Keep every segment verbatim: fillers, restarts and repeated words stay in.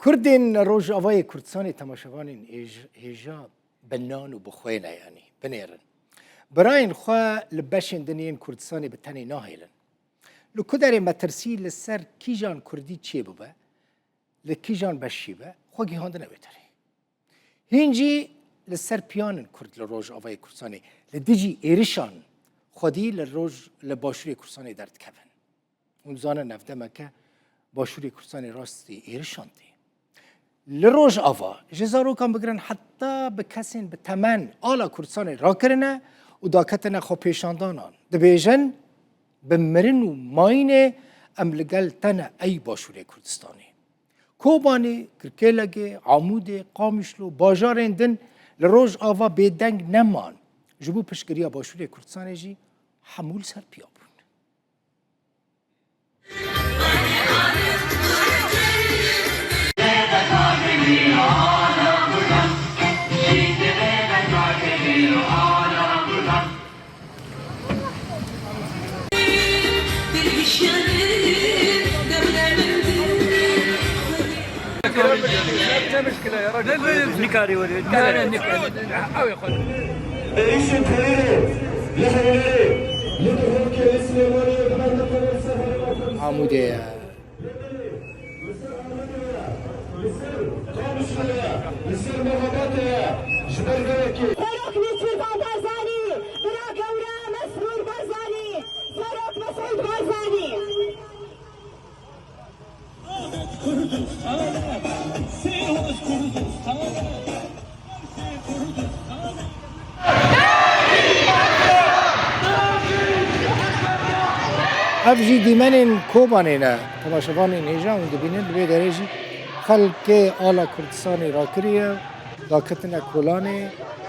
Kurdên Rojavayê Kurdistanê temaşevanên êj-, hêja bi nan û bi xwê ne, yanî binêrin. Birayên xwe li beşên din yên Kurdistanê bi tenê nahêlin. Li ku derê metirsî li ser kîjan Kurdî çêbibe, li kîjan beşî be, xwe gihandine wê derê. Hîn jî li ser piyanên Kurd li Rojavayê Kurdistanê li dijî êrişan xwedî li roj, li Başûrê Kurdistanê derdikevin. Hûn zanin ev demeke Başûrê Kurdistanê rastî êrişan tê. Li Rojava ji zarokan bigirin heta bi kesên bi temen ala Kurdistanê rakirine û daketine xwepêşandanan. Dibêjin, bi mirin û mayînê em li gel te ne ey Başûrê Kurdistanê. Kobanê, Kirkêlegê, Amûdê, Qamişlo, bajarên din li Rojava bêdeng neman. Ji bo piştgiriya Başûrê Kurdistanê jî hemû li ser piya bûn. Nikarî werê. Amûdê ye. Serok Nêçîrvan Barzanî, bira gewre Mesrûr Barzanî, Serok Mesûd Barzanî. Ev jî dîmenên Kobanê ne. Temaşevanên hêja hûn dibînin, li vê derê jî xelkê ala Kurdistanê rakiriye, daketine kolanê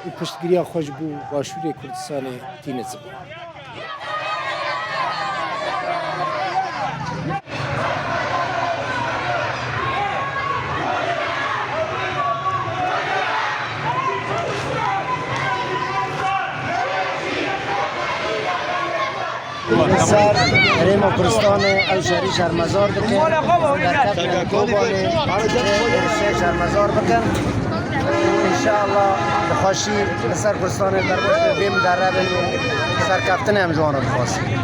û piştgiriya xwe ji bo Başûrê Kurdistanê tîne ziman. Li ser herêma Kurdistanê ew şerî şermezar dikin, derketine Kobanê, êrişê şermezar bikin. Înşeallah bi xweşî li ser Kurdistanê derbas bin, bê min derre bin û serkeftinê em ji wan re dixwazin.